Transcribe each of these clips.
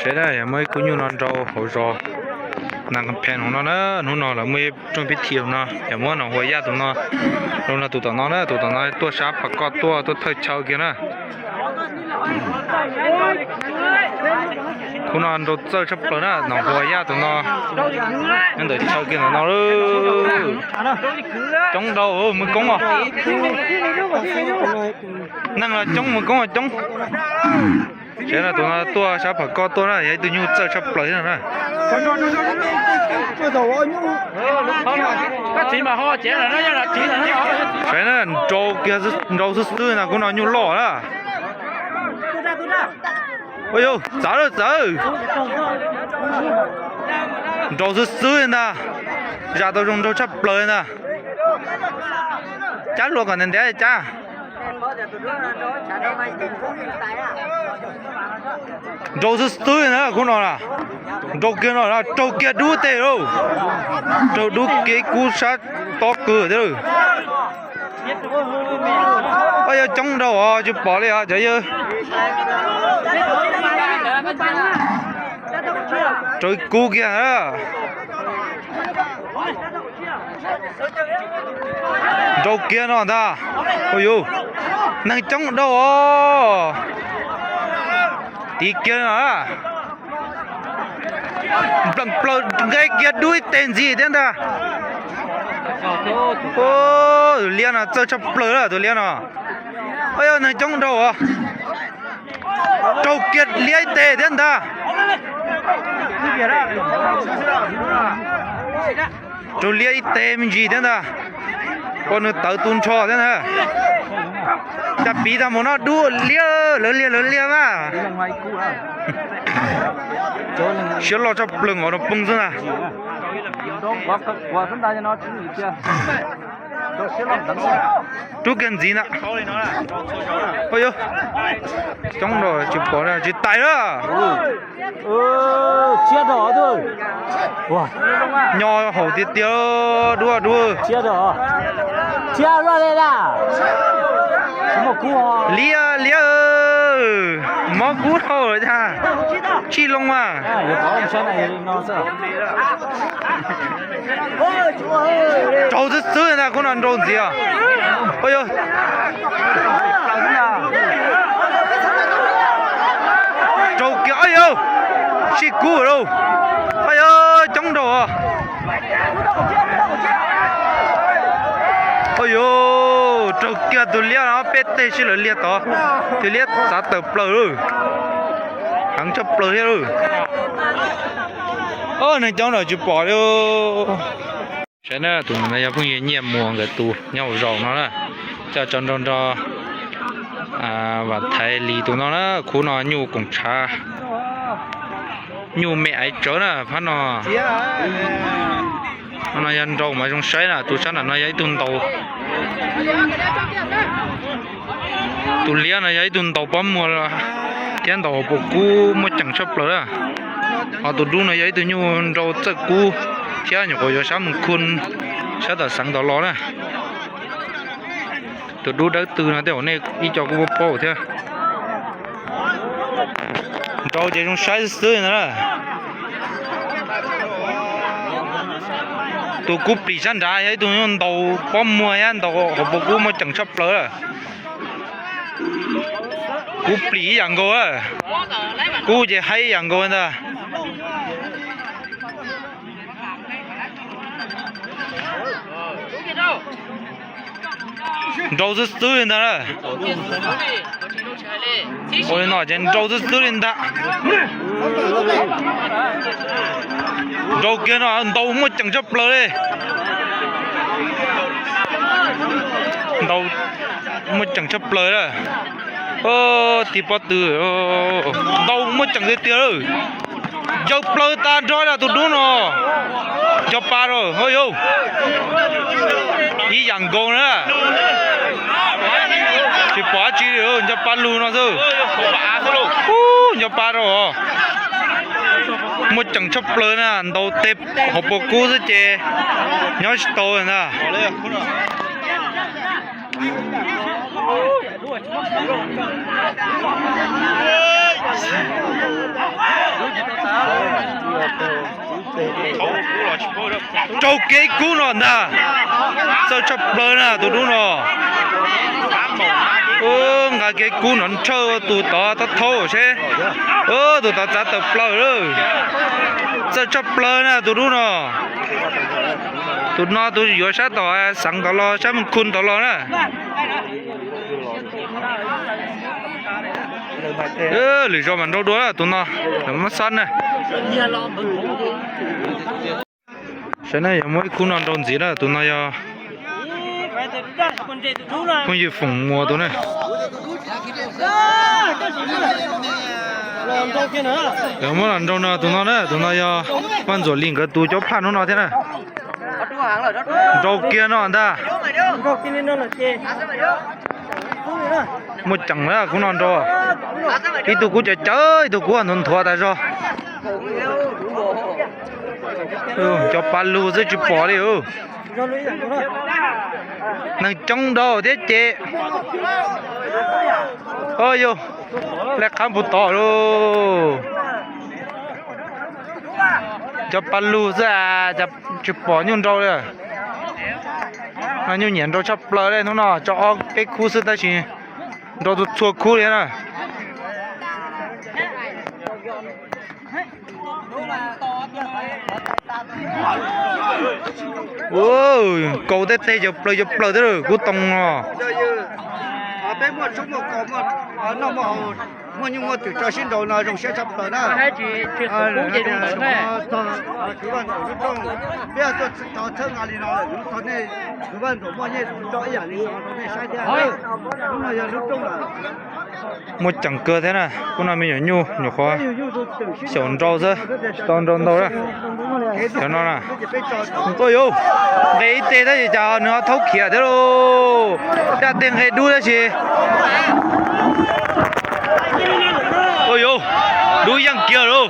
Saib na, yog muaj ib khub nyuj no nrau hauv zos Nas Kas Phees hauv no na, hnub no lawv muaj ib rooj pib thim hauv no, yog muab Nom Huas Yaj tus no, rau no tus tom no na, tus tom no tuaj sab Pham Koj tuaj, tuaj thawj chaw kiag na. Khub no nrau txawj tshaj plaws na, Nom Huas Yaj tus no, nyob ntawm chaw kiag ntawm no. Coob dhau, Mus Koob os. Neeg los coob, Mus Koob los coob. Saib no, tus no tuaj sab Pham Koj tuaj na, yog ib tug nyuj txawj tshaj plaws thiab na. Saib na, nrau kiag, nrau xwb xwb na, khub no nyuj loj na. Ua yau, txawv lawm txawv. Nrau xwb xwb li ntag. Zam tau zoo nraug tshaj plaws li ntag. Cab hlua kom ntev ntev cab. Nrau xwb xwb li ntag khub no na. Nrau kiag no, raug kiag dub tes lauj. Raug dub kiag ib kub sab tob kawg thiab lauj. Ua yau, coob dhau os, tsis pom li os cov yawg. Raug ib kub kiag. Nrau kiag no ntag. Ua yau, neeg coob dhau os. Tiv kiag no. Npleem plaws nqe kiag dub ib teg ntxiv thiab ntag. Tus liab no txawj tshaj plaws lawm tus liab no. Ua yau, neeg coob dhau os. Raug kiag liab ib teg thiab ntag. Raug liab ib teg me ntsis thiab ntag. Ua nws tawv tu nrho thiab ntag. Cas piv tag mus no dub liab, lawv liag lawv liag mas. Siab loj tshaj plaws os, no poob xwb ntag. Rub kiag ntxiv ntag. Ua yau, coob dhau tsis pom tsis tais lawm. Nyo haum tiag tiag, dub dub. Liab liab, mob kub dhau lawm cas, tsis loo mas. Raug xwb xwb ntag, khub no nrau ntxiv os. Ua yau, raug kiag, ua yau, sib kub lauj. Ua yau, coob dhau os. Ua yau, raug kiag tus liab no peb teg sib lawv liag tod. Tus liab txav tawm plaws lawm. Heev tshaj plaws thiab lauj. Neeg coob dhau tsis pom li. Saib na, tus no yog phooj ywg Nyiaj Muas nkawd tus nyob hauv zos no na. Coj tso nrau nrau Vam Thaiv Lis tus no na, khub no nyuj koom tshav, nyuj me aiv tsawv na phab no. No yog nrau mas zoo saib na, tus sab nram no yog ib tug ntaus. Tus liab no yog ib tug ntaus pob muag thiab ntaus hauv paus kub muaj ceem tshaj plaws na. Ho tus dub no yog ib tug nyuj nrau txawj kub thiab nyuam qhuav yuav sab Moos Khun sab tom xeev tod los na. Tus dub dawb tw no tej zaum nej ib co kuj paub paub thiab. Nrau ces zoo saib xwb xwb li ntag na. Tus kub plis sab nrad yog ib tug nyuj ntaus pob muag thiab ntaus hauv paus kub muaj ceem tshaj plaws. Kub plis ib yam nkaus, kub ces haib ib yam nkaus ntag. Nrau xwb xwb li ntag na. Ua li no ces nrau xwb xwb li ntag. Nrau kiag no ntaus muaj ceem tshaj plaws li. Ntaus muaj ceem tshaj plaws na. Tig pob tw, ntaus muaj ceem tiag tiag lawm. Yawg plaws tas nrho na tus dub no. Nco pa rau, ib yam nkaus na. Tsis pom dab tsi li, nco pa lug no xwb. Nco pa rau. Muaj ceem tshaj plaws na, ntaus teg hauv paus kub xwb ces nyob tsis tau ntag. Raug kev kub no ntag. Txawj tshaj plaws na tus dub no. Nqa kev kub no nrhawj tus tod thaub thaub seb. Tus tod txav tawm plaws lawm. Txawj tshaj plaws na tus dub no. Tus no tus yuav sab tom xeev tod los sab Mej Khu tod los na. Lwm zaus mam nrau dua tus no, lawv muab xab na. Saib na, yog muab ib khub no nrau ntxiv na, tus no yog phooj ywg Foom Muas tus na. Yog muab los nrau no tus no na, tus no yog Vaj Ntxuam Lis nkawd tus cov phaj hnub no thiab na. Nrau kiag no ntag. Muaj ceem na khub no nrau. Ib tug kub cawv cawv, ib tug kub nthuav nthuav tas zog. Cov pav lug xwb tsis pom li. Neeg coob nrau thiab ces. Yog laj qhab puag tod lauj. Cov pav lug xwb, tsis pom nyuj nrau li. Nyuj nyiam nrau tshaj plaws li hnub no, tso ob peb khub xwb tab sis nrau txhua khub li na. Kaus tej teg cov plaws cov plaws thiab kub too no. Muaj nyuj muaj twm tso sib nraus no zoo siab tshaj plaws na. Kwv Vaj Ntxuam lub rooj, peb tuaj txog txhawb nqa li no lawm, txog nej kwv Vaj Ntxuam muaj nyiaj tso ib yam li no rau nej saib thiab. Lub no yog lub rooj lawm. Muaj ceem kawg thiab na, kub no me nyuam nyuj nyuam qhuav xyaum nrau xwb, tsis tau nrau ntau na. Cov no na, ua yuv, nqe ib teg tab sis cas nws ho thaub khiav thiab lauj. Daj teg nqe dub tab sis. Ua yuv, dub yeej kiag lauj.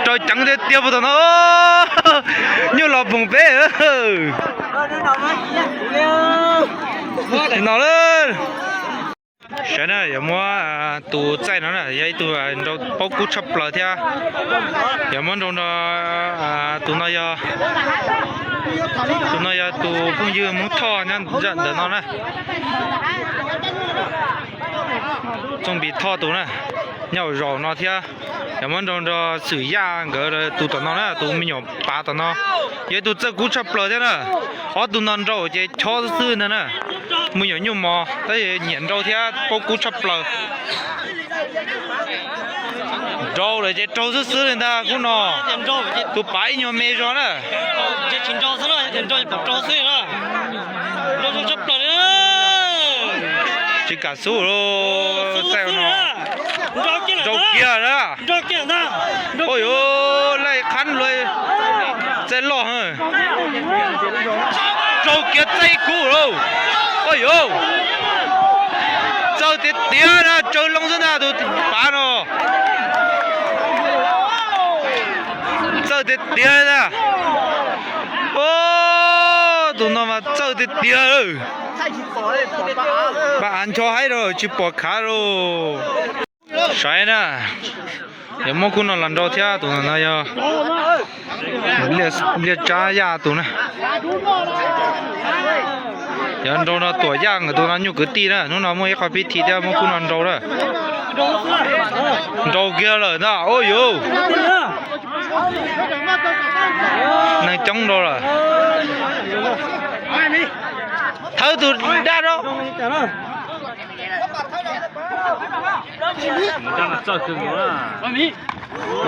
Raug ceev tiag tiag puag tom no. Nyuj los phoom peb. No lawm. Saib na, yuav muab tus txaij no na, yog ib tug nrau paub kub tshaj plaws thiab. Yuav muab nrau no, tus no yog, tus no yog tus phooj ywg Hmoob Thoj nyob ntawm no na. Txooj Npis Thoj tus na, nyob hauv zos no thiab. Yuav muab nrau nrog Xwm Yaj nkawd tus tom no na, tus me nyuam pav tom no. Yog ib tug txawj kub tshaj plaws thiab na. Ob tug no nrau ces chob xwb ntag na. Me nyuam nyuj mos tab sis nyiam nrau thiab paub kub tshaj plaws. Nrau lawm ces raug xwb xwb li ntag kub no. Tus pav ib nyuag me zog na. Tsis kam xub lauj, txaij no. Nrau kiag na. Ua yuv, laj qhab luag txaij loj. Nrau kiag txaij kub lauj. Ua yuv, txawj tiag tiag na, tsawg loo xwb ntag tus pav no. Txawj tiag tiag ntag. Tus no mas txawj tiag tiag. Pab av ncho haib rau tsis pom khav lauj. Saib na, yuav muab kub no los nrau thiab, tus no yog Liaj Tsab Yaj tus na. Yog nrau no Tuam Yaj nkawd tus no nyuj kwv tij na, hnub no muaj ib qho pib thi thiab muab kub no nrau na. Nrau kiag lawm ntag, ua yuv. Neeg coob nrau lawm. Thawb tus daj rau.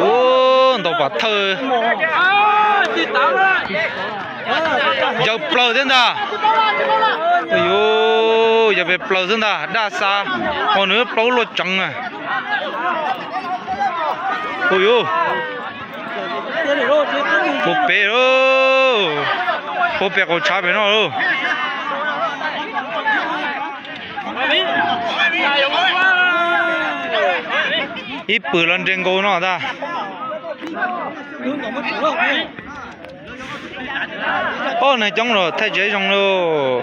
Ua, ntau pam thawj. Yawg plaws thiab ntag. Ua yuv, yawg pem plaws xwb ntag, daj xa. Ho nws plaub luaj tseev na. Ua yuv, puag pem lauj, puag pem qaum tshav pem no lauj. Ib pwm los nres nkaus no ntag. Ob neeg coob los thaij tsev zoo lauj.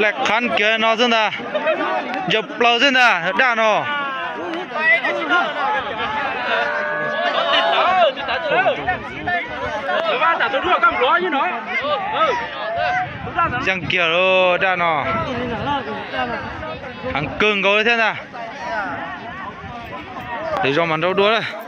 Laij qhab kiag no xwb ntag. Yawg plaws xwb ntag daj no. Yeej kiag lawm daj no. Heev kawg nkaus li thiab ntag. Lwm zaus mam nrau dua lawm.